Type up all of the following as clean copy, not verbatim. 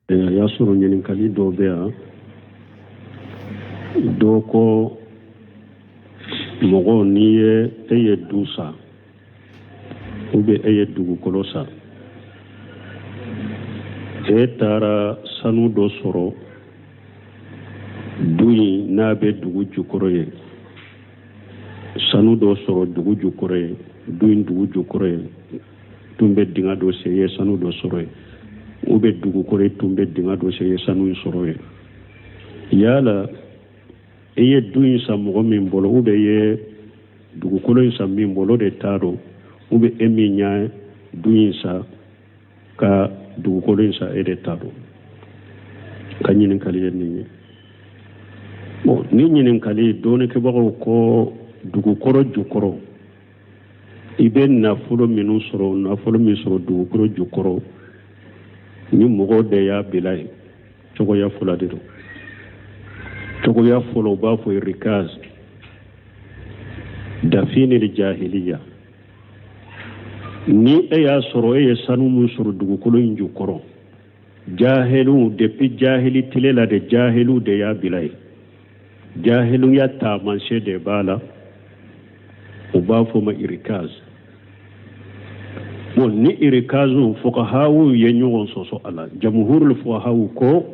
A y'a sɔrɔ ɲininkali dɔ bɛ yan. Dɔ ko mɔgɔ n'i ye e ye du san ou bien e ye dugukolo san, e taara sanu dɔ sɔrɔ du in n'a bɛ dugu jukɔrɔ ye, sanu dɔ sɔrɔ dugu jukɔrɔ ye, du in dugu jukɔrɔ ye, tun bɛ dingɛ dɔ sen ye sanu dɔ sɔrɔ yen, ou bien dugukɔrɔ tun bɛ dingɛ dɔ sen ye sanu in sɔrɔ yen. Yala i ye du in san mɔgɔ min bolo, ou bien i ye dugukolo in san min bolo de ta don, ou bien e min ye du in san ka dugukolo in san, e de ta don? Ka ɲininkali ye nin ye. Bon, ni ɲininkali dɔnnikɛbagaw ko dugukolo jukɔrɔ, i bɛ nafolo minnu sɔrɔ, nafolo min sɔrɔ dugukolo jukɔrɔ, ni mɔgɔw de y'a bila yen, cogoya fila de don. Cogoya fɔlɔ, u b'a fɔ rikaz dafinil jahiliya. Ni e y'a sɔrɔ e ye sanu min sɔrɔ dugukolo in jukɔrɔ, jahiliw, depuis jahili tile la de, jahiliw de y'a bila yen, jahiliya taamasiyɛn de b'a la, u b'a fɔ ma irikaz. Bon, ni irikazu, fukahawu ye ɲɔgɔn sɔsɔ a la. Jamuhurul fukahawu ko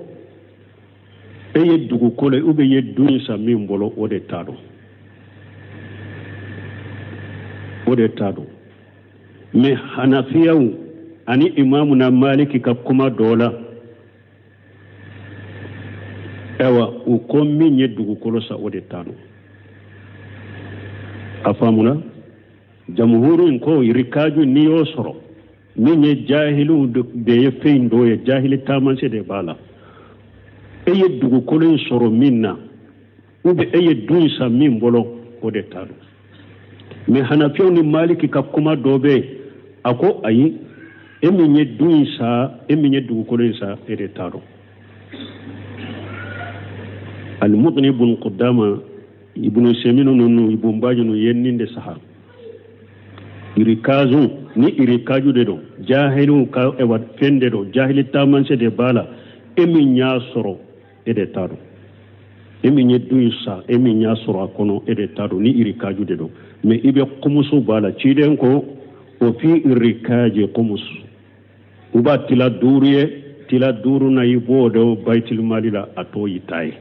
e ye dugukolo ou bien ye du in san min bolo, o de ta don, o de ta don. Mais hanafiyaw ani imamuna maliki ka kuma dɔ la, ayiwa, u ko min ye dugukolo san, o de ta don. A faamuna? Jamuhuru in ko rikaju, n'i y'o sɔrɔ, min ye jahiliw de ye fɛn dɔ ye, jahili taamasiyɛn de b'a la, e ye dugukolo in sɔrɔ min na, ou bien e ye du in san min bolo, o de ta don. Mais hanafiyaw ni maliki ka kuma dɔ bɛ yen, a ko ayi, e min ye du in san, e min ye dugukolo in san, e de ta don. Alimugni bun kudama, ibunu seminu ninnu, ibun baji ninnu ye nin de saha. Irikazu, ni irikaju de don, jahiliw ka ɛwa fɛn de don, jahili taamasiyɛn de b'a la, e min y'a sɔrɔ, e de ta don. E min ye du in san, e min y'a sɔrɔ a kɔnɔ, e de ta don, ni irikaju de don. Mais i bɛ kumusu b'a la. Ciden ko o fi irikaji kumusu, u b'a tila duuru ye, tila duuru na, i b'o don bayitimali la, a tɔ y'i ta ye.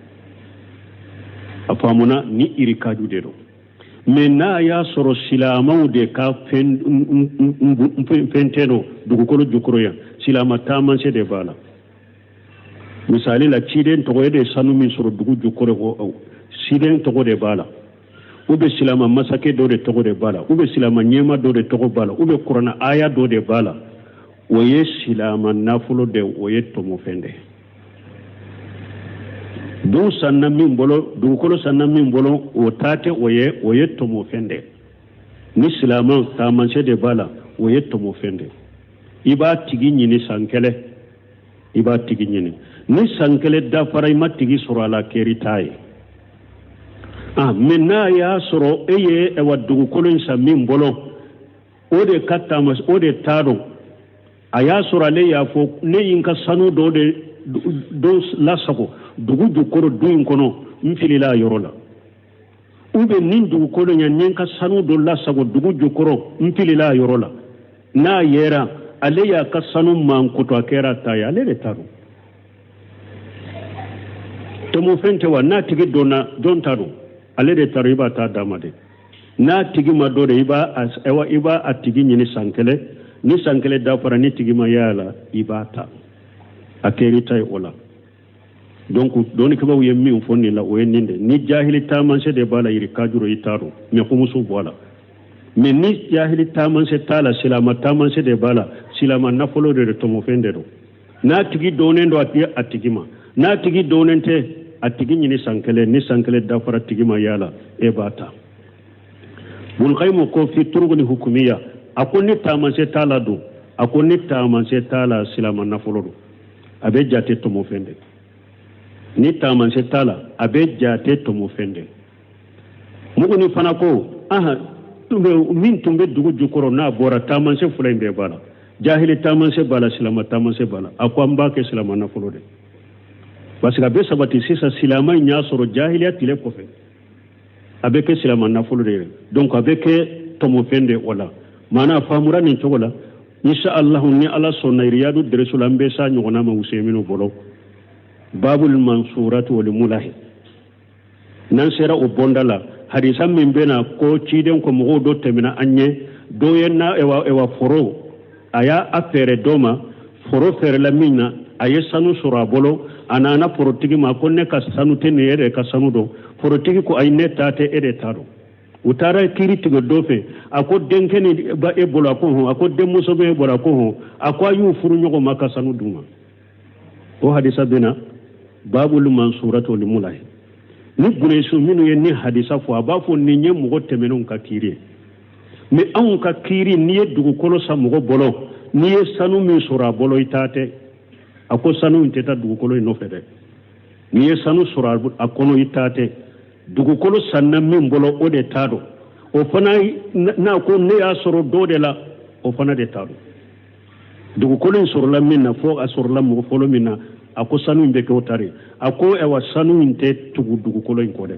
A faamuna? Ni irikaju de don. Mais n'a y'a sɔrɔ silamɛw de ka fɛn tɛ don dugukolo jukɔrɔ yan, silama taamasiyɛn de b'a la. Misali la, ciden tɔgɔ, e de sanu min sɔrɔ dugu jukɔrɔ, ko ciden tɔgɔ de b'a la, ou bien silama masakɛ dɔ de tɔgɔ de b'a la, ou bien silama ɲɛma dɔ de tɔgɔ b'a la, ou bien kuranna aya dɔ de b'a la, o ye silama nafolo de, o ye tɔmɔfɛn de. Du sanna min bolo, dugukolo sanna min bolo, o ta tɛ, o ye, o ye tɔmɔfɛn de. Ni silama taamasiyɛn de b'a la, o ye tɔmɔfɛn de. I b'a tigi ɲini san kelen, i b'a tigi ɲini, ni san kelen dafara, i ma tigi sɔrɔ a la, kɛr'i ta ye. Ah, mais n'a y'a sɔrɔ e ye ɛwa dugukolo in san min bolo, o de ka taama, o de ta don. A y'a sɔrɔ ale y'a fɔ ne ye n ka sanu dɔ de dɔ lasago dugu jukɔrɔ du in kɔnɔ, n filila a yɔrɔ la, ou bien nin dugukolo in, n ye n ka sanu dɔ lasago dugu jukɔrɔ, n filila a yɔrɔ la. N'a yera, ale y'a ka sanu mankutu, a kɛra ta ye, ale de ta don. Tɔmɔfɛn tɛ wa? N'a tigi dɔnna, jɔn ta don? Ale de ta don. I b'a ta d'a ma de. N'a tigi ma dɔn de, i b'a ayiwa, i b'a a tigi ɲini san kelen. Ni san kelen dafara, ni tigi ma y'a la, i b'a ta, a kɛr'i ta ye o la. Donc dɔnnikɛbaaw ye min fɔ nin la, o ye nin de: ni jahili taamasiyɛn de b'a la, yirikajuru, i t'a dɔn, mais kumusu bɔ a la. Mais ni jahili taamasiyɛn t'a la, silama taamasiyɛn de b'a la, silama nafolo de don, tɔmɔfɛn de don. N'a tigi dɔnnen don, a di a tigi ma. N'a tigi dɔnnen tɛ, a tigi ɲini san kelen. Ni san kelen dafara, tigi ma y'a la, e b'a ta. Bulkayimu ko fi turuguni hukumiya, a ko ni taamasiyɛn t'a la don, a ko ni taamasiyɛn t'a la, silama nafolo don, a bɛ jate tɔmɔfɛn de. Ni taamasiyɛn t'a la, a bɛ jate tɔmɔfɛn de. Muguni fana ko aha, min tun bɛ dugu jukɔrɔ, n'a bɔra, taamasiyɛn fila in bɛɛ b'a la. Jahili taamasiyɛn b'a la, silama taamasiyɛn b'a la. A ko an b'a kɛ silama nafolo de, parce que a bɛ sabati sisan silama in y'a sɔrɔ jahiliya tile kɔfɛ, a bɛ kɛ silama nafolo de ye. Donc a bɛ kɛ tɔmɔfɛn de o la. Maana a faamura nin cogo la. Insha Allah, ni Ala sɔnna, Riyadu deresu la, an bɛ s'a ɲɔgɔnna ma Useyiminu bolo, babul mansurati wal mulahi. N'an sera o bonda la, hadisa min bɛ na ko ciden ko mɔgɔw dɔ tɛmɛna an ɲɛ, dɔ ye na ewa foro, a y'a a feere dɔ ma, foro feerela min na, a ye sanu sɔrɔ a bolo. A nana forotigi ma ko ne ka sanu tɛ nin ye, e de ka sanu don. Forotigi ko ayi, ne ta tɛ, e de ta don. U taara kiiri tigɛ dɔ fɛ. A ko denkɛ nin ba e bolo? A ko hɔn. A ko denmuso bɛ e bolo? A ko hɔn. A ko a y'u furu ɲɔgɔn ma ka sanu d'u ma. O hadisa bɛ na babul mansurati wal mulahi. Ni gunesu minnu ye ni hadisa fɔ, a b'a fɔ nin ye mɔgɔ tɛmɛnenw ka kiiri ye. Mais anw ka kiiri, n'i ye dugukolo san mɔgɔ bolo, n'i ye sanu min sɔrɔ a bolo, i ta tɛ. A ko sanu in tɛ taa dugukolo in nɔfɛ dɛ. N'i ye sanu sɔrɔ a kɔnɔ, i ta tɛ. Dugukolo sanna min bolo, o de ta don. O fana n'a ko ne y'a sɔrɔ dɔ de la, o fana de ta don. Dugukolo in sɔrɔla min na, fo a sɔrɔla mɔgɔ fɔlɔ min na, a ko sanu in bɛ kɛ o ta de. A ko ayiwa, sanu in tɛ tugu dugukolo in kɔ dɛ.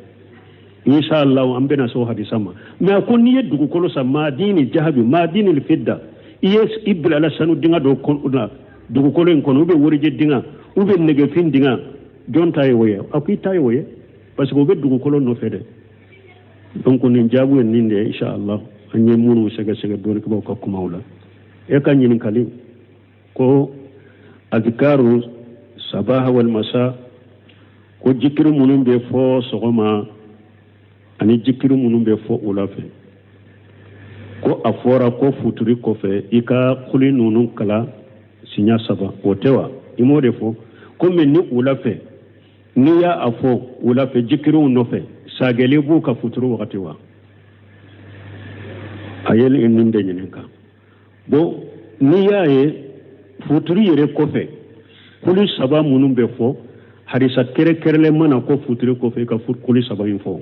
Inshallah, an bɛna se o hadisa ma. Mais a ko n'i ye dugukolo san, maadini jahabi, maadini fidda, i ye i bilala sanu dinga dɔ na dugukolo in kɔnɔ, ou bien warijɛ dinga, ou bien nɛgɛfin dinga, jɔn ta ye o ye? A ko i ta ye o ye, parce que o bɛ dugukolo nɔfɛ dɛ. Donc nin jaabu ye nin de ye, inshallah. An ye minnu sɛgɛsɛgɛ dɔnnikɛbaaw ka kumaw la. E ka ɲininkali ko azikaru sabaha wal masa, ko jikiri minnu bɛ fɔ sɔgɔma ani jikiri minnu bɛ fɔ wula fɛ, ko a fɔra ko futuri kɔfɛ i ka kuli ninnu kala siɲɛ saba, o tɛ wa? I m'o de fɔ komi ni wula fɛ, n'i y'a a fɔ wula fɛ jikiriw nɔfɛ, sagɛli b'u ka futuri wagati wa? A ye nin de ɲininka. Bon, n'i y'a ye futuri yɛrɛ kɔfɛ kuli saba minnu bɛ fɔ, hadisa kɛrɛkɛrɛlen mana ko futuri kɔfɛ i ka kuli saba in fɔ.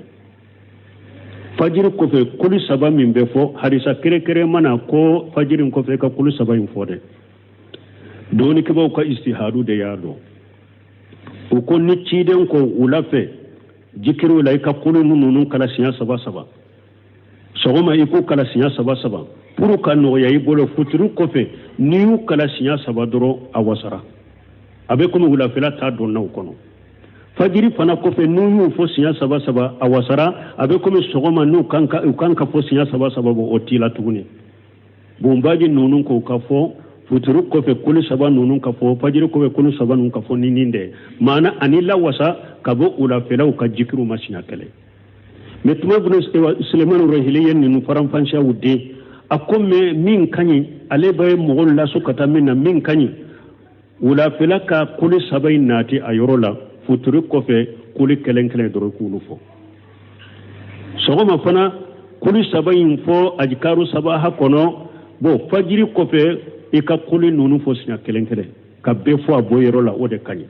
Fajiri kɔfɛ kuli saba min bɛ fɔ, hadisa kɛrɛkɛrɛ mana ko fajiri kɔfɛ i ka kuli saba in fɔ dɛ. Dɔnnikɛbaaw ka istihadu de y'a dɔn. U ko ni ciden ko wula fɛ jikiriw la i ka kulu ninnu kala siɲɛ saba saba, sɔgɔma i k'o kala siɲɛ saba saba, pour ka nɔgɔya i bolo futuri kɔfɛ, n'i y'u kala siɲɛ saba dɔrɔn, a wasara, a bɛ komi wulafɛla ta donna o kɔnɔ. Fajiri fana kɔfɛ, n'u y'u fɔ siɲɛ saba saba, a wasara, a bɛ komi sɔgɔma n'u kan ka u kan ka fɔ siɲɛ saba saba bɔ, o t'i la tuguni. Bonbaji ninnu k'o ka fɔ futuri kɔfɛ kolo saba ninnu ka fɔ fajiri kɔfɛ kolo saba ninnu ka fɔ ni nin dɛ, maana ani lawasa ka bɔ wulafɛlaw ka jikiriw ma siɲɛ kelen. Mais tuma bɛ Sulemani Rahili ye ninnu faranfasiyaw den, a ko mais min ka ɲi, ale bɛ mɔgɔw laso ka taa min na, min ka ɲi, wulafɛla ka kolo saba in nati a yɔrɔ la, futuri kɔfɛ kolo kelen kelen dɔrɔn k'olu fɔ, sɔgɔma fana kolo saba in fɔ ajikaru saba ha kɔnɔ. Bon, fajiri kɔfɛ i ka kolo ninnu fɔ siɲɛ kelen kelen ka bɛɛ fɔ a bɔ yɔrɔ la, o de ka ɲi.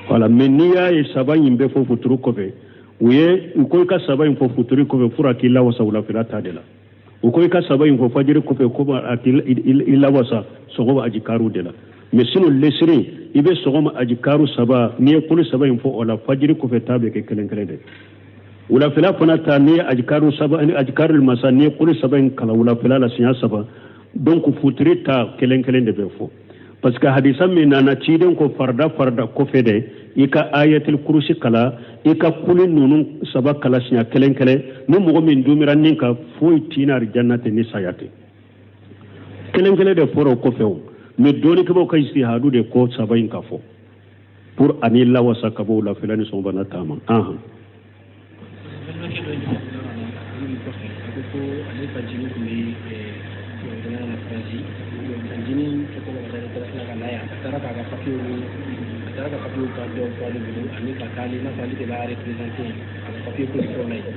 Voilà. Mais n'i y'a ye saba in bɛɛ fɔ futuri kɔfɛ, u ye u ko i ka saba in fɔ futuri kɔfɛ fura k'i lawasa wulafɛla ta de la. U ko i ka saba in fɔ fajiri kɔfɛ ko a k'i lawasa sɔgɔma ajikaru de la. Mais sinon lesiri, i bɛ sɔgɔma ajikaru saba, n'i ye kolo saba in fɔ o la, fajiri kɔfɛ ta bɛ kɛ kelen kelen de. Wulafɛla fana ta, n'i ye ajikaru saba, ajikaru masa, n'i ye kolo saba in kalan wulafɛla la siɲɛ saba, donc futuri ta kelen kelen de bɛ fɔ, parce que hadisa min nana, ciden ko farida farida kɔfɛ dɛ, i ka ayatul kurusi kala, i ka kuli ninnu saba kala siɲɛ kelen kelen. Ni mɔgɔ min dumira nin kan, foyi t'i na alijanna tɛ ni saya tɛ. Kelen kelen de fɔra o kɔfɛ o. Mais dɔnnikɛbaaw ka istihadu de ko saba in ka fɔ pour ani lawasa ka bɔ wulafɛla ni sɔgɔmada taama. Ahan. Balimakɛ dɔ ɲininka a ko ko ale fa jini tun bɛ jamana na Faransi, jini kɛtɔ ka taa retraite la ka na yan, a taara k'a ka papiyew ni a taara ka papiyew ka dɔw fɔ ale bolo ani ka k'ale i n'a fɔ ale de b'a représenté a ka papiye ko ni fɛnw na yen.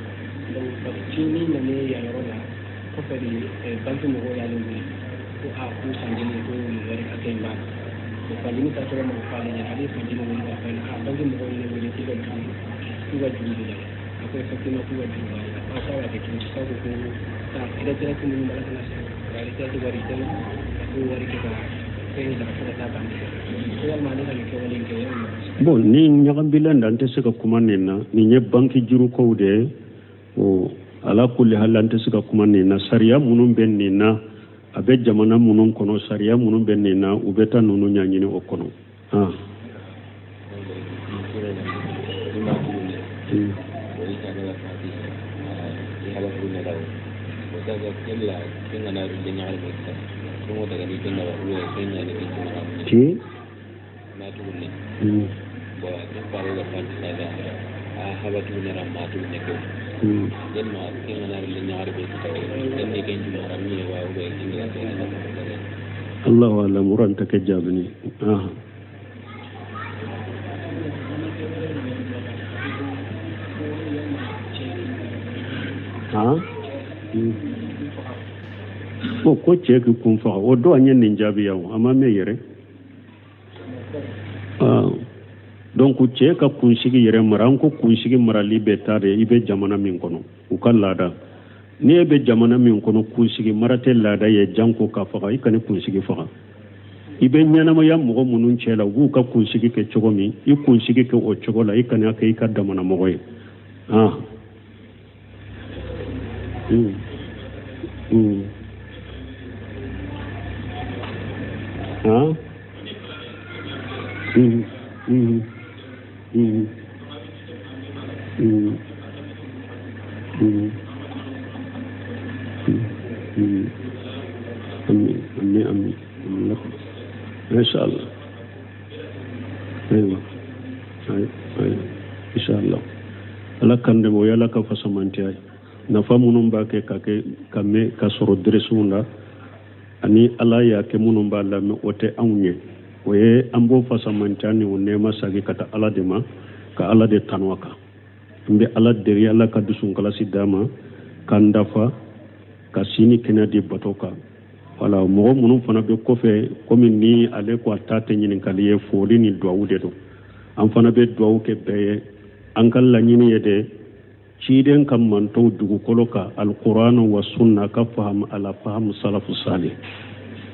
Donc fajini nanen yan yɔrɔ la kɔfɛ de, banque mɔgɔw y'ale wele ko a ko fanjini ko nin wari hakɛ in b'a la. Bon, fanjini taatɔla ma o fɔ ale ɲɛna, ale ye fanjini wele k'a fɔ a ɲɛna a banque mɔgɔw ye ne wele k'u ka juru de la. A ko effectivement k'u ka juru b'ale la. A k'a b'a kɛ cogo di? K'a ko ko retraite minnu b'a la ka na sara, retraite wari tɛ a k'o wari kɛ ka fɛn in sara fo ka taa ban ko walima ale ka nin kɛwale in kɛ yalima. Bon, ni ɲagambilen da, an tɛ se ka kuma nin na. Nin ye banki jurukow de ye. O ala kulli hal, an tɛ se ka kuma nin na. Sariya minnu bɛ nin na, a bɛ jamana minnu kɔnɔ, sariya minnu bɛ nin na, u bɛ taa ninnu ɲɛɲini o kɔnɔ. Ah. Ti? Allahu alam, uran ta ke jaabini. Ah. Ah. O ko cɛ k'i kun faga, o don an ye nin jaabi yan, a ma mɛn yɛrɛ. Donc cɛ ka kunsigi yɛrɛ mara, an ko kunsigi marali bɛ taa de i bɛ jamana min kɔnɔ, u ka laada. N'i e bɛ jamana min kɔnɔ, kunsigi mara tɛ laada ye, janko ka faga, i kana kunsigi faga. I bɛ ɲɛnamaya mɔgɔ minnu cɛ la, u b'u ka kunsigi kɛ cogo min, i kunsigi kɛ o cogo la, i kana kɛ i ka damana mɔgɔ ye. Ah. Ah. Amin, amin, amin. Inshallah. Ayiwa. Ayi, ayi. Inshallah. Ala kan dɛmɛ, o ye Ala ka fasamantiya ye. Nafa minnu b'a kɛ ka kɛ ka mɛn ka sɔrɔ deresiw la, ani Ala y'a kɛ minnu b'a lamɛn, o tɛ anw ye. O ye an b'o fasamantiya ni o nɛɛma sagi ka taa Ala de ma, ka Ala de tanu a kan. An bɛ Ala deli, Ala ka dusukasi d'a ma, k'an dafa, ka sini kɛnɛ di bato kan. Wala mɔgɔ minnu fana bɛ kɔfɛ, komi ni ale ko a ta tɛ ɲininkali ye, foli ni duwawu de don. An fana bɛ duwawu kɛ bɛɛ ye. An ka laɲini ye de ciden ka mantɔw dugukolo kan, alkurana wa sunna ka fahamu, ala fahamu salafu sali.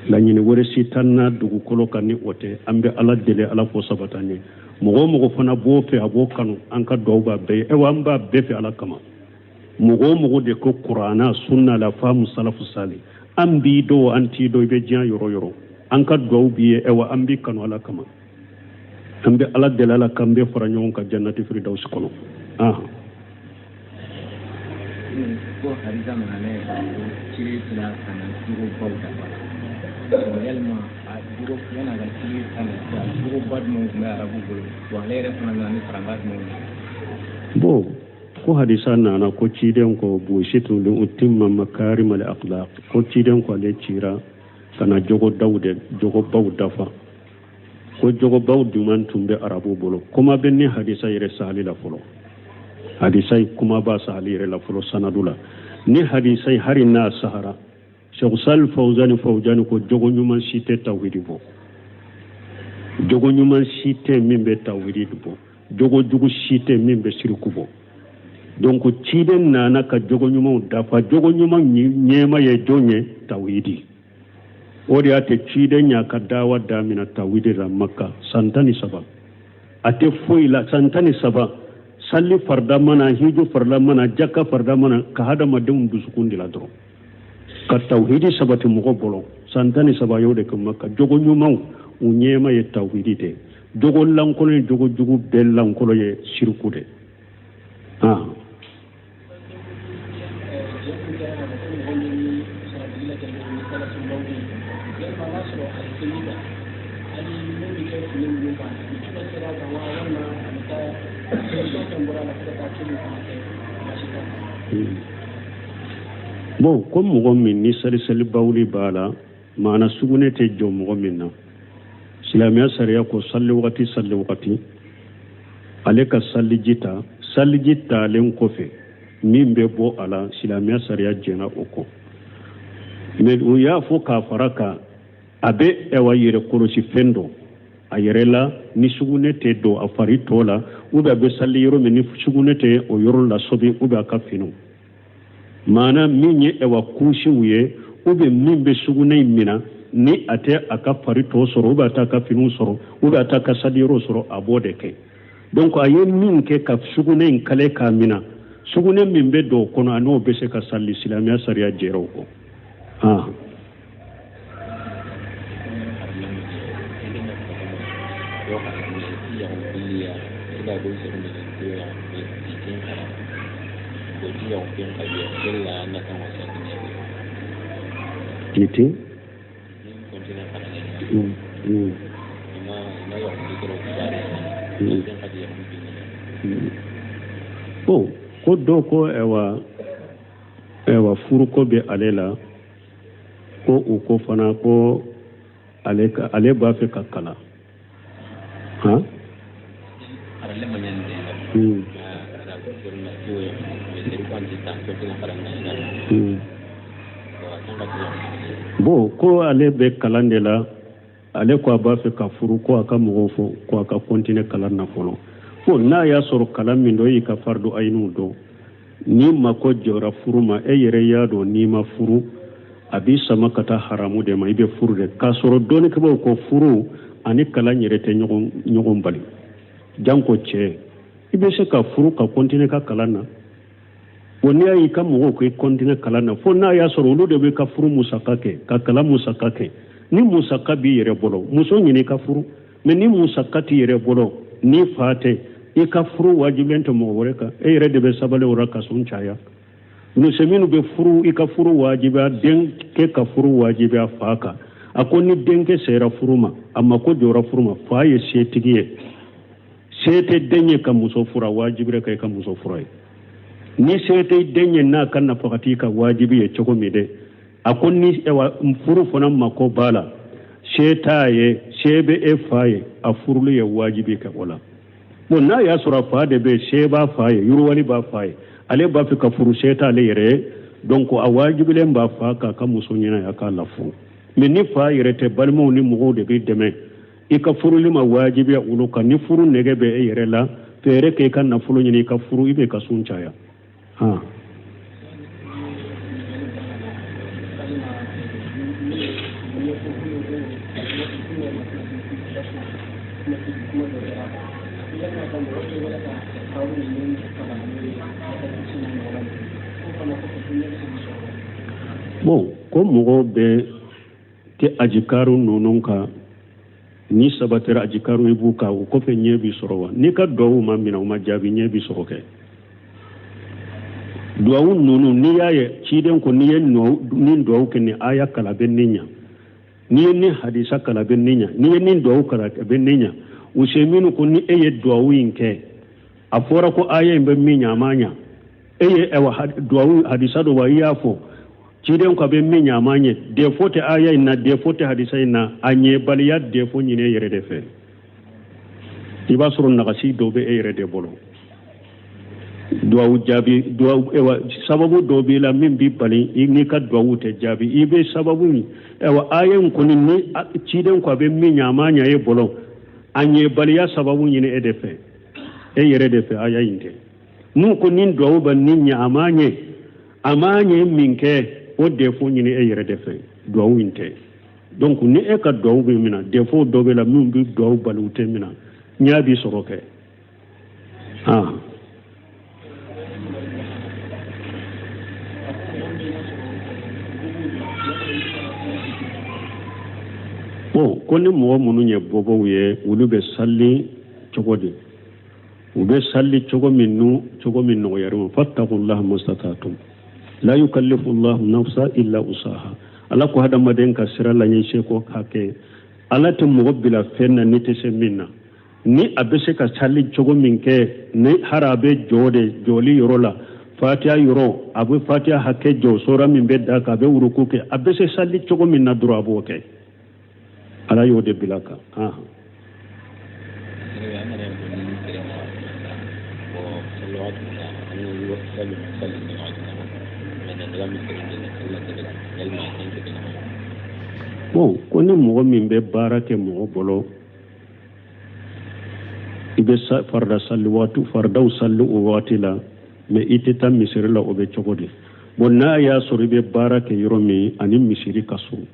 Laɲini wɛrɛ si t'an na dugukolo kan ni o tɛ. An bɛ Ala deli, Ala k'o sabati an ye. Mɔgɔ o mɔgɔ fana b'o fɛ, a b'o kanu, an ka duwawu b'a bɛɛ ye. Ayiwa, an b'a bɛɛ fɛ Ala kama. Mɔgɔ o mɔgɔ de ko kurana sunna la fahamu salafu sali, an b'i dɔn, an t'i dɔn, i bɛ diɲɛ yɔrɔ yɔrɔ, an ka duwawu b'i ye. Ayiwa, an b'i kanu Ala kama. An bɛ Ala deli, Ala k'an bɛɛ fara ɲɔgɔn kan jannati firidawusi kɔnɔ. Ah. Ko hadisa nana ne ko ciden sera ka na jogobaw dafa. Yalima a jogo, yan'a ka ciden ka na, jogoba jumɛnw tun bɛ arabu bolo wa ale yɛrɛ fana nana ni farankan jumɛnw ye? Bon, ko hadisa nana ko ciden ko busitu li utimma makarima al akhlaq, ko ciden ko ale cira ka na jogo daw de, jogobaw dafa. Ko jogobaw jumɛn tun bɛ arabu bolo? Kuma bɛ ni hadisa yɛrɛ sahali la fɔlɔ. Hadisa ye kuma b'a sahali yɛrɛ la fɔlɔ sanadu la. Ni hadisa ye hari n'a sahara, Cheikh Sal Fawzani Fawzani ko jogo ɲuman si tɛ tawhidi bɔ, jogo ɲuman si tɛ min bɛ tawhidi bɔ, jogo jugu si tɛ min bɛ siriku bɔ. Donc ciden nana ka jogo ɲumanw dafa. Jogo ɲuman ɲɛma ye jɔn ye? Tawhidi. O de y'a tɛ ciden y'a ka dawa damina tawhidi la Makka san 13. A tɛ foyi la san 13, sali farida mana, hiju farida mana, jaka farida mana, ka hadamadenw dusukun de la dɔrɔn ka tawhidi sabati mɔgɔ bolo. San 13 y'o de kɛ Makka. Jogo ɲumanw u ɲɛma ye tawhidi de. Jogo lankolon ye, jogo jugu bɛɛ lankolon ye siriku de. Ah. Bon, ko mɔgɔ min ni salisali bawuli b'a la, maana sugunɛ tɛ jɔ mɔgɔ min na, silamɛya sariya ko sali wagati, sali wagati, ale ka saliji ta. Saliji talen kɔfɛ, min bɛ bɔ a la, silamɛya sariya jɛnna o kɔ. Mais u y'a fɔ k'a fara kan, a bɛ ɛwa yɛrɛ kɔlɔsi fɛn dɔ a yɛrɛ la, ni sugunɛ tɛ don a fari tɔ la, ou bien a bɛ sali yɔrɔ min, ni sugunɛ tɛ o yɔrɔ la sɔbi, ou bien a ka finiw, maana min ye ɛwa kusiw ye, ou bien min bɛ sugunɛ in minɛ, Ni a tɛ a ka fari tɔ sɔrɔ, ou bien a t'a ka finiw sɔrɔ, ou bien a t'a ka saliyɔrɔ sɔrɔ, a b'o de kɛ. Donc a ye min kɛ ka sugunɛ in kale k'a mina, sugunɛ min bɛ don o kɔnɔ, a n'o bɛ se ka sali, silamɛya sariya jɛra o kɔ. Ah. Titi. Bon, ko dɔ ko ɛwa ɛwa furuko bɛ ale la, ko u ko fana ko ale ka ale b'a fɛ ka kalan. Han? Bon, ko ale bɛ kalan de la, ale ko a b'a fɛ ka furu, ko a ka mɔgɔw fɔ ko a ka continuer kalan na fɔlɔ. Ko n'a y'a sɔrɔ kalan min don, e y'i ka fardu ayiniw dɔn, n'i mako jɔra furu ma, e yɛrɛ y'a dɔn n'i ma furu a b'i sama ka taa haramu de ma, i bɛ furu de. K'a sɔrɔ dɔnnikɛbaaw ko furu ani kalan yɛrɛ tɛ ɲɔgɔn bali. Janko cɛ, i bɛ se ka furu ka continuer ka kalan na. Bon, n'i y'a y'i ka mɔgɔw ko i continuer kalan na, fo n'a y'a sɔrɔ olu de bɛ ka furu musaka kɛ, ka kalan musaka kɛ. Ni musaka b'i yɛrɛ bolo, muso ɲini i ka furu. Mais ni musaka t'i yɛrɛ bolo, ni fa tɛ, i ka furu wajibilen tɛ mɔgɔ wɛrɛ kan. E yɛrɛ de bɛ sabali o la ka sun caya. Muso minnu bɛ furu, i ka furu wajibiya denkɛ ka furu wajibiya fa kan. A ko ni denkɛ sera furu ma, a mako jɔra furu ma, fa ye setigi ye, se tɛ den ye ka muso furu, a wajibira ka i ka muso furu ye. Ni se tɛ den ye n'a ka nafakati ka wajibi ye cogo min dɛ, a ko ni furu fana mako b'a la, se t'a ye, se bɛ e fa ye, a furuli ye wajibi kɛ o la. Bon, n'a y'a sɔrɔ a fa de bɛ, se b'a fa ye, yiriwali b'a fa ye, ale b'a fɛ ka furu, se t'ale yɛrɛ ye, donc a wajibilen b'a fa k'a ka muso ɲɛna, a k'a lafuru. Mais ni fa yɛrɛ tɛ, balimaw ni mɔgɔw de b'i dɛmɛ, i ka furuli ma wajibiya olu kan. Ni furu nege bɛ e yɛrɛ la, fɛɛrɛ kɛ i ka nafolo ɲini, i ka furu, i bɛ ka sun caya. Han. Bon, ko mɔgɔw bɛ kɛ ajikaru ninnu kan, ni sabatira ajikaru i b'u kan, o kɔfɛ ɲɛ b'i sɔrɔ wa? N'i ka duwawu ma minɛ, o ma jaabi, ɲɛ b'i sɔrɔ kɛ. Duwawu ninnu, n'i y'a ye ciden ko n'i ye nin duwawu kɛ, nin aya kalan bɛ nin ɲa, n'i ye nin hadisa kalan bɛ nin ɲa, n'i ye nin duwawu kalan bɛ nin ɲa. Useminu ko ni e ye duwawu in kɛ, a fɔra ko aya in bɛ min ɲa, a ma ɲa e ye. Ɛwa, duwawu hadisa dɔ wa, i y'a fɔ ciden ko a bɛ min ɲa, a ma ɲɛ. Défaut tɛ aya in na, défaut tɛ hadisa in na, a ɲɛbaliya défaut ɲini e yɛrɛ de fɛ. I b'a sɔrɔ nagasi dɔ bɛ e yɛrɛ de bolo. Duwawu jaabi, duwawu, ɛwa, sababu dɔ b'i la min b'i bali n'i ka duwawu tɛ jaabi. I bɛ sababu min, ɛwa, aya in kɔni, ni ciden ko a bɛ min ɲa, a ma ɲa e bolo, a ɲɛbaliya sababu ɲini e de fɛ, e yɛrɛ de fɛ, aya in tɛ. N'u ko nin duwawu bɛ nin ɲa, a ma ɲɛ, a ma ɲɛ min kɛ, o défaut ɲini e yɛrɛ de fɛ, duwawu in tɛ. Donc ni e ka duwawu bɛ mina, défaut dɔ bɛ la min bɛ duwawu bali u tɛ mina, ɲa b'i sɔrɔ kɛ. Ah. Bon, ko ni mɔgɔ minnu ye bɔbɔw ye, olu bɛ sali cogo di? U bɛ sali cogo min nu cogo min nɔgɔyara ma. Fattaqullaha mastata'tum la yukallifu llahu nafsa illa usaha. Ala ko hadamaden ka sira laɲɛ seko hakɛ. Ala tɛ mɔgɔ bila fɛn na n'i tɛ se min na. Ni a bɛ se ka sali cogo min kɛ, ni hari a bɛ jɔ de, jɔli yɔrɔ la, fatiya yɔrɔ, a bɛ fatiya hakɛ jɔ, sora min bɛ da kan, a bɛ wuruku kɛ, a bɛ se sali cogo min na dɔrɔn, a b'o kɛ. Ala y'o de bila kan. Bon, ko ni mɔgɔ min bɛ baara kɛ mɔgɔ bolo, i bɛ farida sali waati, faridaw sali o waati la, mais i tɛ taa misiri la, o bɛ cogo di? Bon, n'a y'a sɔrɔ i bɛ baara kɛ yɔrɔ min ani misiri ka surun.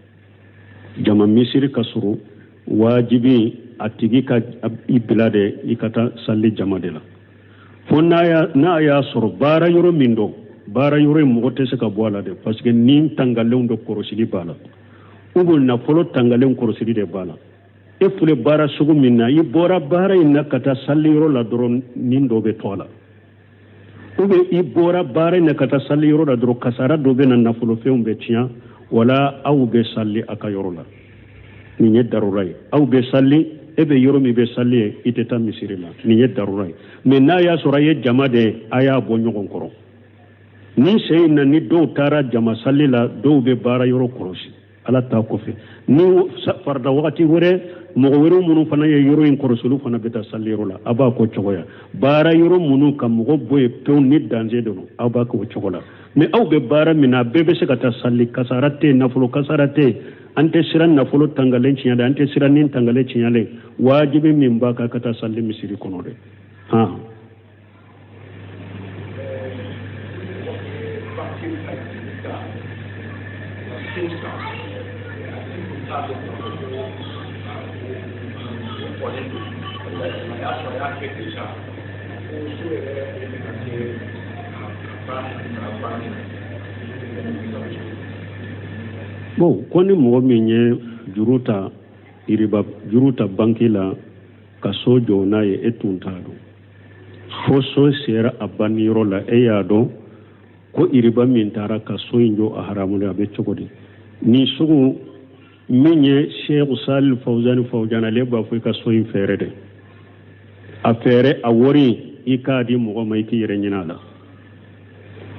Jama misiri ka surun, wajibi a tigi ka i bila de i ka taa sali jama de la. Fo n'a y'a sɔrɔ baara yɔrɔ min don, baara yɔrɔ in mɔgɔ tɛ se ka bɔ a la dɛ, parce que ni tangalenw de kɔrɔsili b'a la, ou bien nafolo tangalen kɔrɔsili de b'a la. E filɛ baara sugu min na, i bɔra baara in na ka taa sali yɔrɔ la dɔrɔn, ni dɔ bɛ to a la, ou bien i bɔra baara in na ka taa sali yɔrɔ la dɔrɔn, kasara dɔ bɛ na, nafolofɛnw bɛ tiɲɛ, wala aw bɛ sali a ka yɔrɔ la. Nin ye darura ye. Aw bɛ sali, e bɛ yɔrɔ min bɛ sali ye, i tɛ taa misiri la. Nin ye darura ye. Mais n'a y'a sɔrɔ a ye jama de ye, a y'a bɔ ɲɔgɔn kɔrɔ. Ni sen in na, ni dɔw taara jama sali la, dɔw bɛ baara yɔrɔ kɔlɔsi. Ala ta kɔfɛ, ni farida wagati wɛrɛ, mɔgɔ wɛrɛw minnu fana ye yɔrɔ in kɔlɔsi, olu fana bɛ taa sali yɔrɔ la. A b'a k'o cogoya. Baara yɔrɔ minnu ka mɔgɔ bɔ yen pewu ni danger de don, aw b'a k'o cogo la. Mais aw bɛ baara min na, a bɛɛ bɛ se ka taa sali, kasara tɛ yen, nafolo kasara tɛ yen. An tɛ siran nafolo tangalen tiɲɛ dɛ, an tɛ siran ni tangalen tiɲɛlen. Wajibi min b'a kan, ka taa sali misiri kɔnɔ dɛ. Han. Bon, ko ni mɔgɔ min ye juru ta, iriba juru ta banki la ka so jɔ n'a ye, e tun t'a dɔn, fo so sera a banniyɔrɔ la, e y'a dɔn ko iriba min taara ka so in jɔ a haramulen, a bɛ cogo di? Ni sugu min ye Sheikh Salih Fawzani Fawzani, ale b'a fɔ i ka so in fɛɛrɛ dɛ, a fɛɛrɛ, a wari i k'a di mɔgɔ ma, i k'i yɛrɛ ɲin'a la.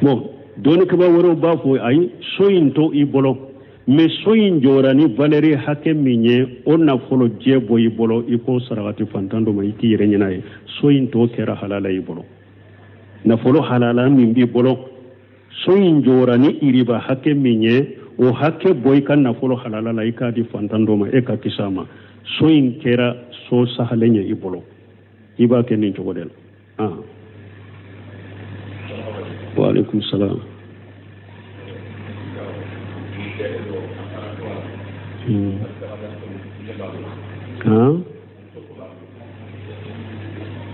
Bon, dɔnnikɛbaa wɛrɛw b'a fɔ ayi, so in to i bolo, mais so in jɔra ni valeur hakɛ min ye, o nafolo jɛ bɔ i bolo, i k'o sarakati fantan dɔ ma, i k'i yɛrɛ ɲin'a ye. So in tɔ kɛra halala i bolo, nafolo halala min b'i bolo, so in jɔra ni iriba hakɛ min ye, o hakɛ bɔ i ka nafolo halala la, i k'a di fantan dɔ ma, e ka kisi a ma. So in kɛra so sahalen ye i bolo, i b'a kɛ nin cogo de la. Wa alaikum salam.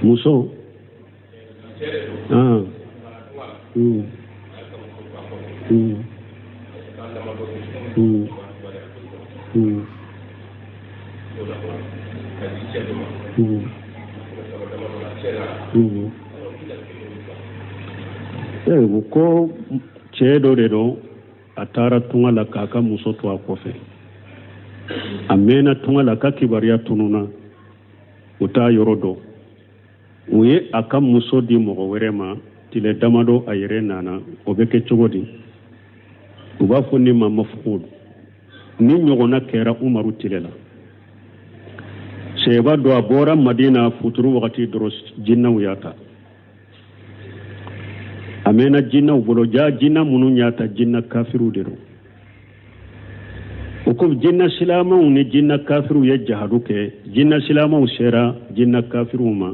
Muso. Ko cɛ dɔ de don, a taara tunga la k'a ka muso to a kɔfɛ. A mɛnna tunga la, ka kibaruya tununna, u t'a yɔrɔ dɔn. U ye a ka muso di mɔgɔ wɛrɛ ma, tile damadɔ a yɛrɛ nana. O bɛ kɛ cogo di? U b'a fɔ nin ma mafukul. Ni ɲɔgɔnna kɛra Umaru tile la. Sɛba dɔ a bɔra Madina futuru wagati dɔrɔn, jinɛw y'a ta. A mɛnna jinɛw bolo, ja jinɛ minnu y'a ta, jinɛ kafiriw de don. O ko jinɛ silamɛw ni jinɛ kafiriw ye jahadu kɛ, jinɛ silamɛw sera jinɛ kafiriw ma.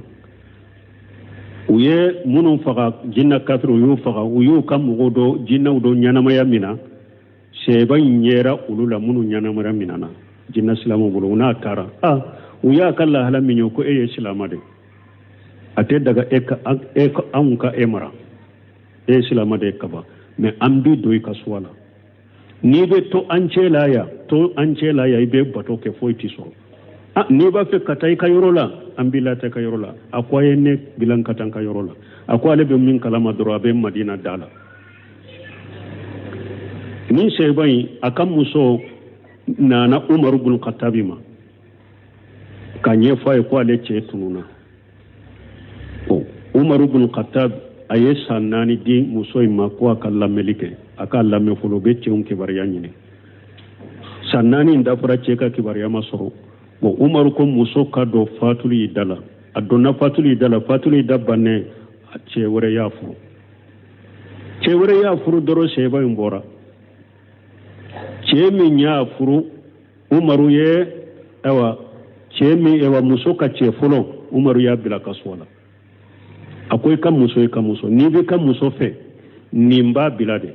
U ye minnu faga, jinɛ kafiriw y'u faga, u y'u ka mɔgɔw dɔ, jinɛw dɔ ɲɛnamaya mina. Sɛba in ɲɛra olu la minnu ɲɛnamaya minana jinɛ silamɛw bolo, u n'a taara. U y'a ka lahala min ye, ko e ye silamɛ de, a tɛ daga e ka anw ka e mara, e ye silamɛ de ye kaban, mais an b'i don i ka suwa la. N'i bɛ to an cɛ la yan, to an cɛ la yan, i bɛ bato kɛ, foyi t'i sɔrɔ. N'i b'a fɛ ka taa i ka yɔrɔ la, an b'i lataa i ka yɔrɔ la. A ko a ye ne bila ka taa n ka yɔrɔ la. A ko ale bɛ min kalama dɔrɔn, a bɛ Madina da la. Nin sɛba in, a ka muso nana Umaru bin Khattabi ma ka ɲɛfɔ a ye ko ale cɛ tununna. Umaru bin Khattab a ye san 4 di muso in ma ko a ka lamɛnli kɛ, a k'a lamɛn fɔlɔ, u bɛ cɛw kibaruya ɲini. San 4 in dafara, cɛ ka kibaruya ma sɔrɔ. Bon, Umaru ko muso ka don fatuli da la. A donna fatuli da la, fatuli da bannen, a cɛ wɛrɛ y'a furu. Cɛ wɛrɛ y'a furu dɔrɔn, sɛba in bɔra. Cɛ min y'a furu, Umaru ye ayiwa cɛ min ayiwa muso ka cɛ fɔlɔ, Umaru y'a bila kaso la. A ko i ka muso, i ka muso, n'i b'i ka muso fɛ, nin b'a bila de,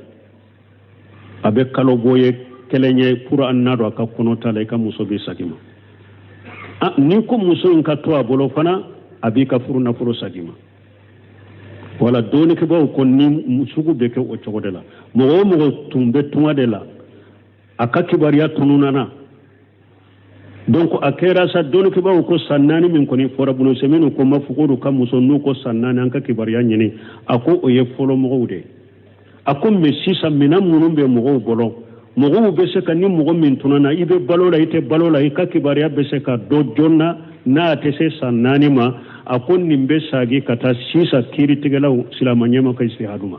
a bɛ kalo bɔ ye kelen ye pour an n'a dɔn a ka kɔnɔ t'a la, i ka muso bɛ sagin ma. N'i ko muso in ka to a bolo fana, a b'i ka furu nafolo sagin ma. Wala dɔnnikɛbaaw ko ni sugu bɛ kɛ o cogo de la. Mɔgɔ o mɔgɔ tun bɛ tunga de la, a ka kibaruya tununna. Donc a kɛra sa, dɔnnikɛbaaw ko san 4 min kɔni fɔra, Bunu Seminu ko mafukudu ka muso n'u ko san 4 an ka kibaruya ɲini, a ko o ye fɔlɔ mɔgɔw de ye. A ko mais sisan minɛn minnu bɛ mɔgɔw bolo, mɔgɔw bɛ se ka ni mɔgɔ min tununna, i bɛ balo la, i tɛ balo la, i ka kibaruya bɛ se ka dɔn joona n'a tɛ se san 4 ma. A ko nin bɛ sagi ka taa sisan kiiritigɛlaw silama ɲɛma ka istihadu ma.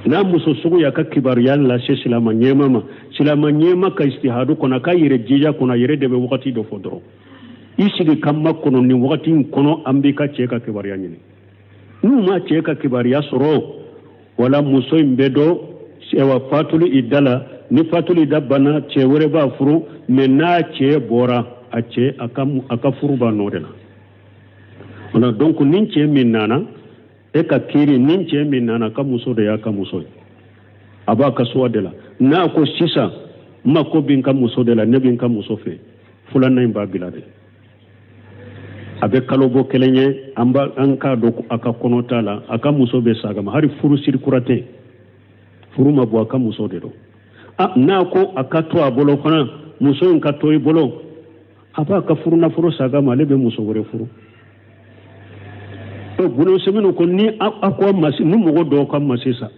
N'a muso sugu y'a ka kibaruya lase silama ɲɛma ma, silama ɲɛma ka istihadu kɔnɔ, a ka yɛrɛ jija kɔnɔ, a yɛrɛ de bɛ wagati dɔ fɔ dɔrɔn, i sigi ka makɔnɔ nin wagati in kɔnɔ, an b'i ka cɛ ka kibaruya ɲini. N'u ma cɛ ka kibaruya sɔrɔ, wala muso in bɛ dɔn ayiwa fatuli idda la. Ni fatuli idda banna, cɛ wɛrɛ b'a furu, mais n'a cɛ bɔra, a cɛ a ka furu b'a nɔ de la. Wala donc ni cɛ min nana e ka kiiri, ni cɛ min nana, ka muso de y'a ka muso ye, a b'a ka suwa de la. N'a ko sisan n mako bɛ n ka muso de la, ne bɛ n ka muso fɛ, filanan in b'a bila de. A bɛ kalo bɔ kelen ye, an b'a an k'a dɔn a ka kɔnɔ t'a la, a ka muso bɛ saga ma, hali furu siri kura tɛ, furu ma bɔ, a ka muso de don. N'a ko a ka to a bolo fana, muso in ka to i bolo, a b'a ka furu nafolo saga ma, ale bɛ muso wɛrɛ furu. O Bunu Seminu ko ni a ko ma, ni mɔgɔ dɔw ka ma sisan,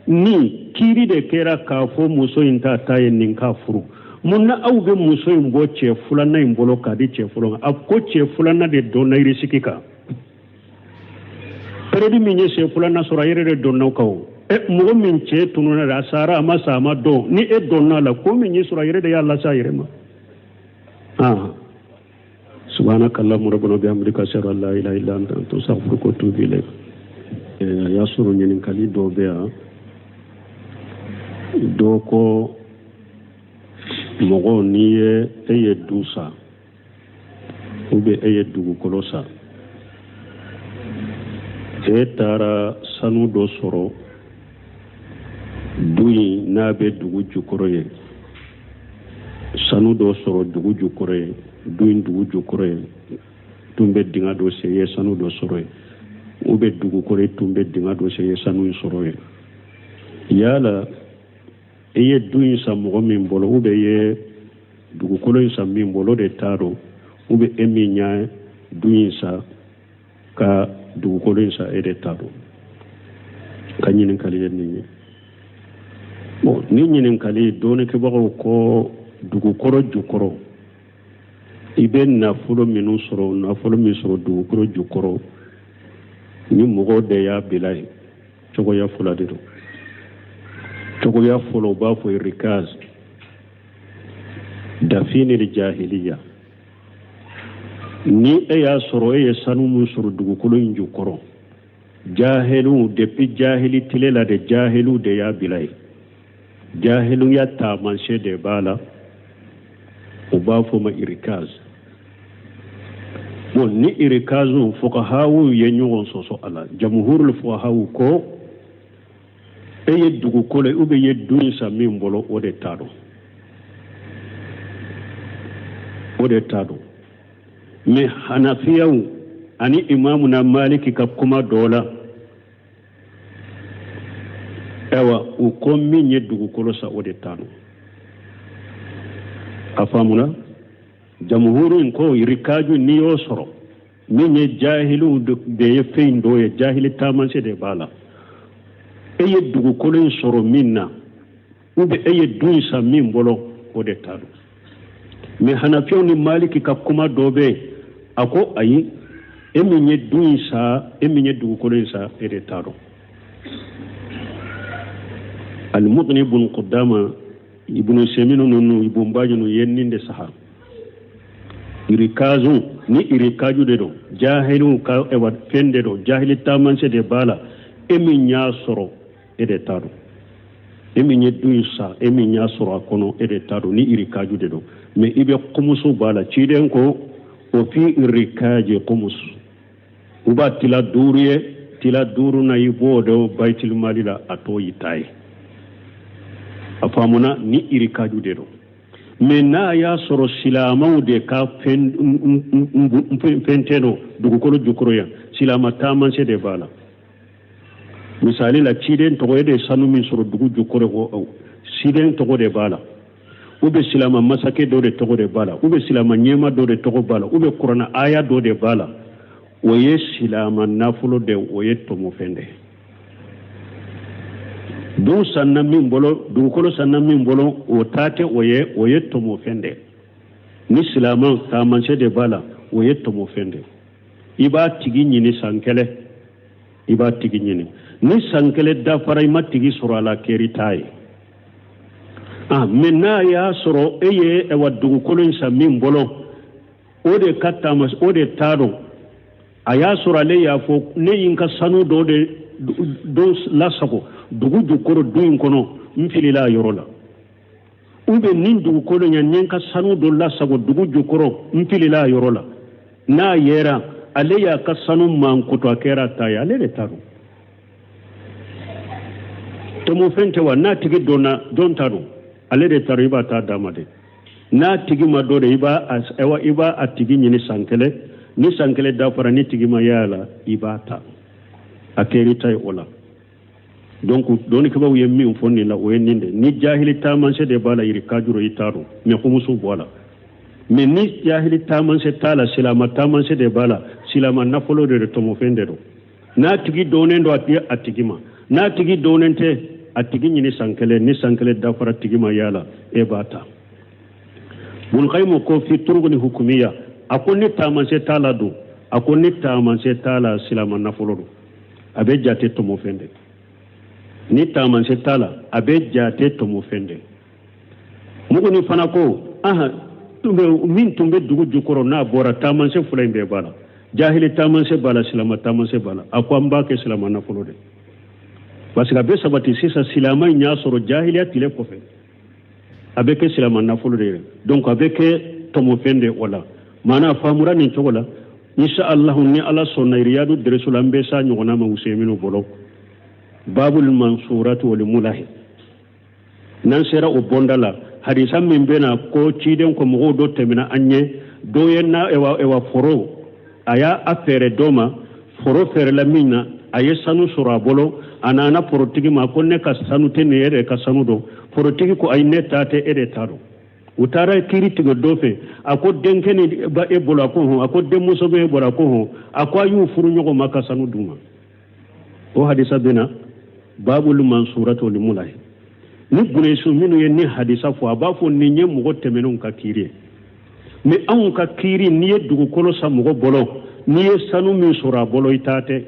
ni kiiri de kɛra k'a fɔ muso in t'a ta ye, nin k'a furu, mun na aw bɛ muso in bɔ cɛ filanan in bolo k'a di cɛ fɔlɔ ma? A ko cɛ filanan de donna irisiki kan, pɛrɛdi min ye cɛ filanan sɔrɔ, a yɛrɛ de donna o kan. O mɔgɔ min cɛ tununna de, a sara, a ma sa, a ma dɔn, ni e donna a la, ko min y'i sɔrɔ, a yɛrɛ de y'a lase a yɛrɛ ma. Subhanaka allahumma rabbana bihamdika, ashhadu an la ilaha illa anta, astaghfiruka wa atubu ilayk. A y'a sɔrɔ ɲininkali dɔ bɛ yan, dɔ ko mɔgɔ n'i ye e ye du san ou bien e ye dugukolo san, e taara sanu dɔ sɔrɔ du in n'a bɛ dugu jukɔrɔ ye, sanu dɔ sɔrɔ dugu jukɔrɔ ye, du in dugu jukɔrɔ ye, tun bɛ dingɛ dɔ sen ye, sanu dɔ sɔrɔ ye, ou bien dugukɔrɔ ye, tun bɛ dingɛ dɔ sen ye, sanu in sɔrɔ ye. Yala i ye du in san mɔgɔ min bolo, ou bien i ye dugukolo in san min bolo, o de t'a dɔn, ou bien e min ye du in san ka dugukolo in san, e de t'a dɔn? Ka ɲininkali ye nin ye. Bon, ni ɲininkali dɔnnikɛbagaw ko dugukolo jukɔrɔ, i bɛ nafolo minnu sɔrɔ, nafolo min sɔrɔ dugukolo jukɔrɔ, ni mɔgɔw de y'a bila yen, cogoya fila de don. Cogoya fɔlɔ, u b'a fɔ rikaz dafinil jahiliya. Ni e y'a sɔrɔ e ye sanu min sɔrɔ dugukolo in jukɔrɔ, jahiliw depuis jahili tile la de, jahiliw de y'a bila yen, jahiliya taamasiyɛn de b'a la, u b'a fɔ ma irikaz. Bon, ni irikazu, fuqahawu ye ɲɔgɔn sɔsɔ a la. Jamuhurul fuqahawu ko e ye dugukolo ou bien i ye du in san min bolo, o de t'a dɔn, o de t'a dɔn. Mais hanafiyaw ani imamu na maliki ka kuma dɔ la, ayiwa u ko min ye dugukolo san, o de t'a dɔn. A faamuna? Jamuhuru in ko rikaju n'i y'o sɔrɔ, min ye jahiliw de ye fɛn in dɔ ye, jahili taamasiyɛn de b'a la, e ye dugukolo in sɔrɔ min na, ou bien e ye du in san min bolo, o de t'a dɔn. Mais hanafiyaw ni maliki ka kuma dɔ bɛ yen, a ko ayi, e min ye du in san, e min ye dugukolo in san, e de t'a dɔn. Al-Mughni ibn Qudama, Ibn Seminu ninnu, Ibn Baji ninnu ye nin de saha. Irikazu, ni irikaju de don, jahiliw ka ewa fɛn de don, jahili taamasiyɛn de b'a la, e min y'a sɔrɔ, e de t'a dɔn. E min ye du in san, e min y'a sɔrɔ a kɔnɔ, e de t'a dɔn, ni irikaju de don. Mais i bɛ kumusu b'a la, ciden ko o fi irikaji kumusu, u b'a tila 5 ye, tila 5 na i b'o dɔn bayitil mali la, a t'o y'i ta ye. A faamuna ni irikaju de don. Mais n'a y'a sɔrɔ silamɛw de ka fɛn tɛ don dugukolo jukɔrɔ yan, silama taamasiyɛn de b'a la. Misali la, ciden tɔgɔ, e de sanu min sɔrɔ dugu jukɔrɔ, ciden tɔgɔ de b'a la, ou bien silama masakɛ dɔ de tɔgɔ de b'a la, ou bien silama ɲɛma dɔ de tɔgɔ b'a la, ou bien kuranna aya dɔ de b'a la. O ye silama nafolo de, o ye tɔmɔfɛn de ye. Dun sanna min bolo, dugukolo sanna min bolo, o ta tɛ, o ye, o ye tɔmɔfɛn de. Ni silama taamasiyɛn de b'a la, o ye tɔmɔfɛn de. I b'a tigi ɲini san kelen, i b'a tigi ɲini. Ni san kelen dafara, i ma tigi sɔrɔ a la, kɛr'i ta ye. Ah, mais n'a y'a sɔrɔ e ye ɛwa dugukolo in san min bolo, o de ka taama, o de ta don. A y'a sɔrɔ ale y'a fɔ ne ye n ka sanu dɔ de dɔ lasago dugu jukɔrɔ du in kɔnɔ, n filila a yɔrɔ la. Ou bien nin dugukolo in, n ye n ka sanu dɔ lasago dugu jukɔrɔ, n filila a yɔrɔ la. N'a yera ale y'a ka sanu mankutu, a kɛra ta ye, ale de ta don. Tɔmɔfɛn tɛ wa? N'a tigi dɔnna, jɔn ta don? Ale de ta don, i b'a ta d'a ma de. N'a tigi ma dɔn de, i b'a ayiwa, i b'a a tigi ɲini san kelen. Ni san kelen dafara, ni tigi ma y'a la, i b'a ta, a kɛr'i ta ye o la. Donc dɔnnikɛbaaw ye min fɔ nin la, o ye nin de. Ni jahili taamasiyɛn de b'a la, yiri kajuro, i t'a dɔn, mais humusu bɔ a la. Mais ni jahili taamasiyɛn t'a la, silama taamasiyɛn de b'a la, silama nafolo de don, tɔmɔfɛn de don. N'a tigi dɔnnen don, a di a tigi ma. N'a tigi dɔnnen tɛ, a tigi ɲini san kelen. Ni san kelen dafara, tigi ma y'a la, e b'a ta. Bulkayimu ko fi turuguni hukumiya, a ko ni taamasiyɛn t'a la don, a ko ni taamasiyɛn t'a la, silama nafolo don, a bɛ jate tɔmɔfɛn de. Ni taamasiyɛn t'a la, a bɛ jate tɔmɔfɛn de. Muguni fana ko ahan, min tun bɛ dugu jukɔrɔ, n'a bɔra, taamasiyɛn fila in bɛɛ b'a la, jahili taamasiyɛn b'a la, silama taamasiyɛn b'a la. A ko an b'a kɛ silama nafolo de, parce que a bɛ sabati sisan silama in y'a sɔrɔ jahiliya tile kɔfɛ, a bɛ kɛ silama nafolo de ye. Donc a bɛ kɛ tɔmɔfɛn de o la. Maana faamura nin cogo la. Insha Allah, ni Ala sɔnna, Riyadu deresu la, an bɛ s'a ɲɔgɔnna ma Useyiminu bolo, babul mansurati wal mulahi. N'an sera o bonda la, hadisa min bɛ na ko ciden ko mɔgɔw dɔ tɛmɛna an ɲɛ, dɔ ye na ewa ewa foro, a y'a a feere dɔ ma, foro feerela min na, a ye sanu sɔrɔ a bolo. A nana forotigi ma ko ne ka sanu tɛ nin ye, e de ka sanu don. Forotigi ko ayi, ne ta tɛ, e de ta don. U taara kiiri tigɛ dɔ fɛ. A ko denkɛ ni ba e bolo? A ko hɔn. A ko denmuso bɛ e bolo? A ko hɔn. A ko a y'u furu ɲɔgɔn ma ka sanu d'u ma. O hadisa bɛ na babul mansurati wal mulahi. Ni bunɛsu minnu ye ni hadisa fɔ, a b'a fɔ nin ye mɔgɔ tɛmɛnenw ka kiiri ye. Mais anw ka kiiri, n'i ye dugukolo san mɔgɔ bolo, n'i ye sanu min sɔrɔ a bolo, i ta tɛ.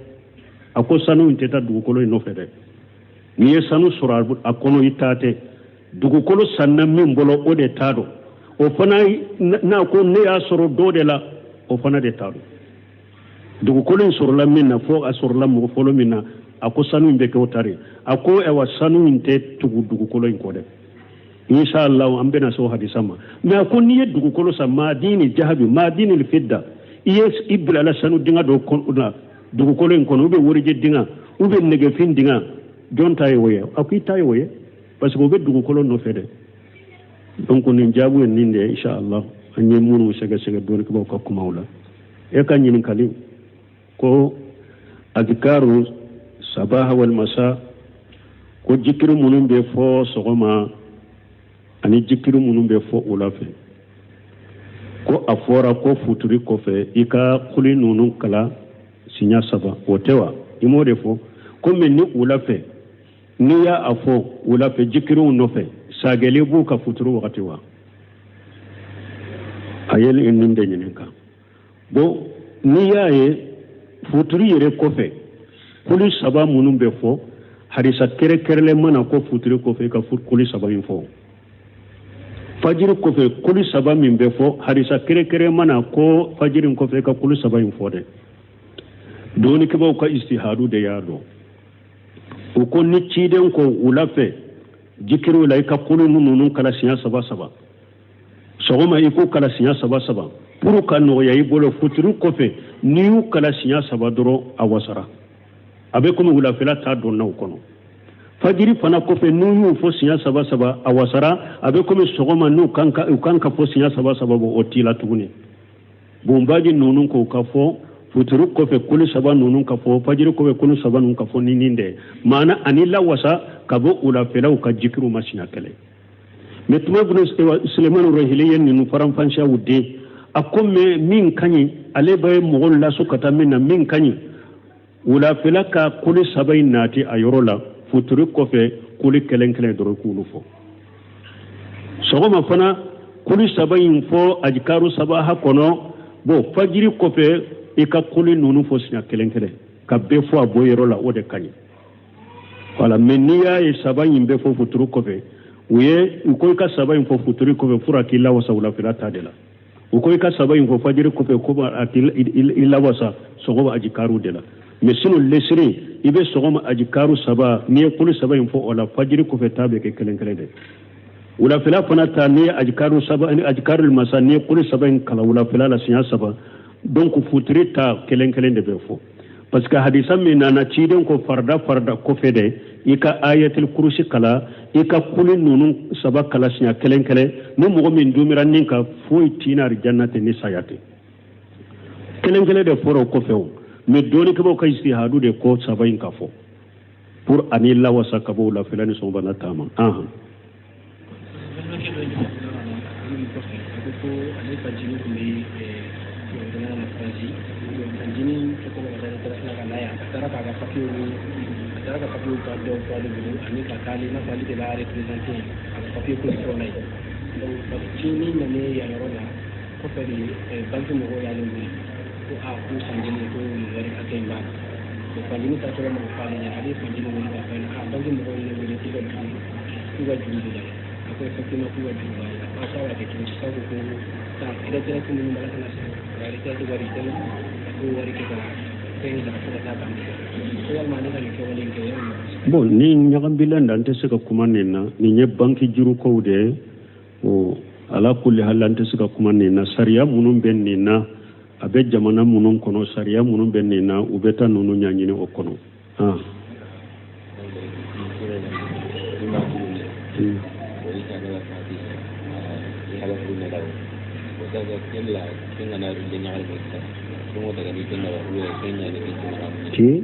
A ko sanu in tɛ taa dugukolo in nɔfɛ dɛ. N'i ye sanu sɔrɔ a kɔnɔ, i ta tɛ. Dugukolo sanna min bolo, o de ta don. O fana n'a ko ne y'a sɔrɔ dɔ de la, o fana de ta don. Dugukolo in sɔrɔla min na, fo a sɔrɔla mɔgɔ fɔlɔ min na, a ko sanu in bɛ kɛ o ta de. A ko ayiwa, sanu in tɛ tugu dugukolo in kɔ dɛ. Inshallah, an bɛna se o hadisa ma. Mais a ko n'i ye dugukolo san, maadini jahabi, maadini fidda, i ye i bilala sanu dinga dɔ kɔnɔ dugukolo in kɔnɔ, ou bien warijɛ dinga, ou bien nɛgɛfin dinga, jɔn ta ye o ye? A ko i ta ye o ye, parce que o bɛ dugukolo nɔfɛ dɛ. Donc nin jaabu ye nin de ye, inshallah, an ye minnu sɛgɛsɛgɛ dɔnnikɛbaaw ka kumaw la. E ka ɲininkali ko azikaru sabaha wal masa, ko jikiri minnu bɛ fɔ sɔgɔma ani jikiri minnu bɛ fɔ wula fɛ, ko a fɔra ko futuri kɔfɛ i ka kuli ninnu kalan siɲɛ saba, o tɛ wa? I m'o de fɔ komi ni wula fɛ, n'i y'a a fɔ wula fɛ jikiriw nɔfɛ, sagɛli b'u ka futuri wagati wa? A ye nin de ɲininka. Bon, n'i y'a ye futuri yɛrɛ kɔfɛ kuli saba minnu bɛ fɔ, hadisa kɛrɛkɛrɛlen mana ko futuri kɔfɛ i ka kuli saba in fɔ. Fajiri kɔfɛ kuli saba min bɛ fɔ, hadisa kɛrɛkɛrɛ mana ko fajiri kɔfɛ i ka kuli saba in fɔ dɛ. Dɔnnikɛbaaw ka istihadu de y'a dɔn. U ko ni ciden ko wula fɛ jikiriw la i ka kuli ninnu kala siɲɛ saba saba, sɔgɔma i k'o kala siɲɛ saba saba, pour ka nɔgɔya i bolo futuri kɔfɛ n'i y'u kala siɲɛ saba dɔrɔn, a wasara. A bɛ komi wulafɛla ta donna o kɔnɔ. Fajiri fana kɔfɛ n'u y'u fɔ siɲɛ saba saba, a wasara. A bɛ komi sɔgɔma n'u kan ka u kan ka fɔ siɲɛ saba saba bɔ, o t'i la tuguni. Bonbaji ninnu k'o ka fɔ futuru kɔfɛ kulu saba ninnu ka fɔ fajiri kɔfɛ kulu saba ninnu ka fɔ ni nin dɛ maana ani lawasa ka bɔ wulafɛlaw ka jikiriw ma siɲɛ kelen. Mɛ tuma bunu Sulemani Rohili ye ninnu faranfansiyaw den a ko mɛ min ka ɲi, ale bɛ mɔgɔw lasu ka taa min na, min ka ɲi, wulafɛla ka kuli saba in nati a yɔrɔ la, futuri kɔfɛ kuli kelen kelen dɔrɔn k'olu fɔ. Sɔgɔma fana kuli saba in fɔ ajikaru sabaha kɔnɔ. Bon, fajiri kɔfɛ i ka kuli ninnu fɔ siɲɛ kelen kelen ka bɛɛ fɔ a bɔ yɔrɔ la, o de ka ɲi. Wala mɛ n'i y'a ye saba in bɛɛ fɔ futuru kɔfɛ, u ye u ko i ka saba in fɔ futuri kɔfɛ fura k'i lawasa wulafɛla ta de la. U ko i ka saba in fɔ fajiri kɔfɛ ko a k'i lawasa sɔgɔma ajikaru de la. Mɛ sinon lesiri i bɛ sɔgɔma ajikaru saba, n'i ye kulu saba in fɔ o la, fajiri kɔfɛ ta bɛ kɛ kelen kelen de. Wulafɛla fana ta, n'i ye ajikaru saba, ajikaru masa, n'i ye kulu saba in kalan wulafɛla la siɲɛ saba, donc futuri ta kelen kelen de bɛ fɔ. Parce que hadisa min nana, ciden ko farida farida kɔfɛ de i ka ayatul kurusi kala, i ka kuli ninnu saba kala siɲɛ kelen kelen. Ni mɔgɔ min dumira nin ka foyi tina arijanna tɛ ni saya tɛ. Kelen kelen de fɔra o kɔfɛ. O mɛ dɔɔnikɛbaw ka istihadu de ko saba in ka fɔ pour ani lawasa ka bɔ wulafɛla ni sɔgɔmada taama. Ahan. Balimakɛ dɔ kɔfɛ, a ko ko ale fajini tun bɛ jamana na Faransi. Fajini kɛtɔ ka taa taara ka na yan, a taara k'a ka papiyew ni a taara ka papiyew ka dɔw to ale bolo ani ka taa ale i n'a fɔ ale de b'a représenté a ka papiye ko ni fɛnw na yen. Donc fajini nanen yan yɔrɔ la kɔfɛ de, banki mɔgɔw y'ale wele ko a ko fajini ko nin wari hakɛ in b'a la. Fajini taatɔla ma o fɔ ale ɲɛna. Ale ye fajini wele k'a fɔ a ɲɛna a banki mɔgɔw ye ne wele k'u ka juru de la. A ko effectivement k'u ka juru b'ale la. A k'a b'a kɛ cogo di? K'a ko ko tan retraite minnu b'a la ka na sɔrɔ ka retraite wari tɛ a k'o wari kɛ ka fɛn in sara fo ka taa ban. Ko walima ale ka nin kɛwale in kɛ yalima? Bon, ni ɲagambilen da, n tɛ se ka kuma nin na. Nin ye banki jurukow de ye. O ala kulli hali, an tɛ se ka kuma nin na. Sariya minnu bɛ nin na, a bɛ jamana minnu kɔnɔ, sariya minnu bɛ nin na, u bɛ taa ninnu ɲɛɲini o kɔnɔ. Ah. Ti?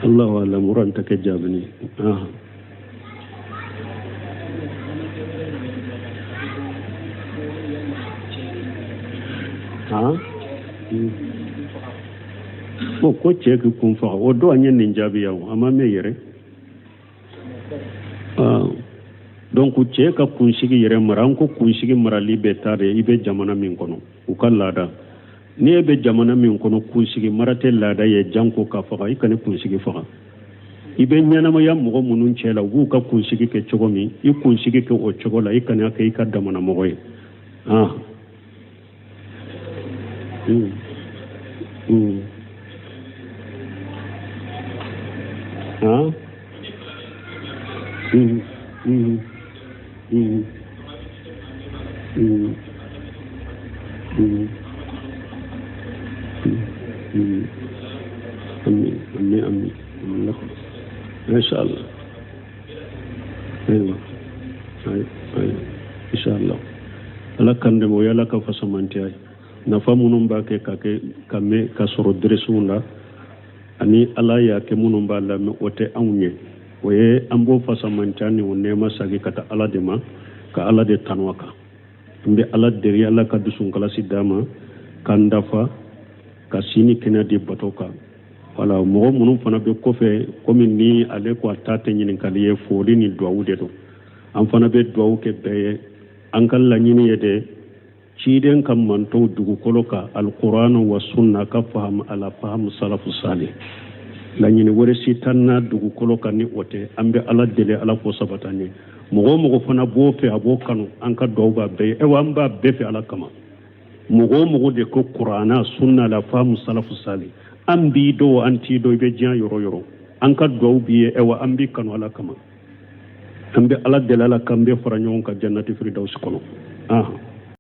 Allahu alam, uran ta kɛ jaabini. Ah. Ah. Bon, ko cɛ k'i kun faga, o don an ye nin jaabi yan, a ma mɛn yɛrɛ. Ah. Donc cɛ ka kunsigi yɛrɛ mara, an ko kunsigi marali bɛ taa de i bɛ jamana min kɔnɔ, u ka laada. N'i e bɛ jamana min kɔnɔ, kunsigi mara tɛ laada ye janko ka faga, i kana kunsigi faga. I bɛ ɲɛnamaya mɔgɔ minnu cɛ la, u b'u ka kunsigi kɛ cogo min, i kunsigi kɛ o cogo la, i kana kɛ i ka damana mɔgɔ ye. Ah. Ah. Amin, amin, amin. Inshallah. Ayiwa. Ayi, ayi. Inshallah. Ala kan dɛmɛ, o ye Ala ka fasamantiya ye. Nafa minnu b'a kɛ ka kɛ ka mɛn ka sɔrɔ deresiw la, ani Ala y'a kɛ minnu b'a lamɛn, o tɛ anw ye. O ye an b'o fasamantiya ni o nɛɛma sagi ka taa Ala de ma, ka Ala de tanu a kan. An bɛ Ala deli, Ala ka dusukasi d'an ma, k'an dafa ka si ni kɛnɛya di bato kan. Wala mɔgɔ minnu fana bɛ kɔfɛ, komi ni ale ko a ta tɛ ɲininkali ye, foli ni duwawu de don. An fana bɛ duwawu kɛ bɛɛ ye. An ka laɲini ye de ciden ka mantɔw dugukolo kan, alikuran wa sunna ka fahamu ala fahamu salafu sali. Laɲini wɛrɛ si t'an na dugukolo kan ni o tɛ. An bɛ Ala deli, Ala k'o sabati an ye. Mɔgɔ o mɔgɔ fana b'o fɛ, a b'o kanu, an ka duwawu b'a bɛɛ ye. Ayiwa, an b'a bɛɛ fɛ Ala kama. Mɔgɔ o mɔgɔ de ko kurana sunna la fahamu salafu sali, an b'i dɔn, an t'i dɔn, i bɛ diɲɛ yɔrɔ yɔrɔ, an ka duwawu b'i ye. Ayiwa, an b'i kanu Ala kama. An bɛ Ala deli, Ala k'an bɛɛ fara ɲɔgɔn kan jannati firidawusi kɔnɔ. Ahan.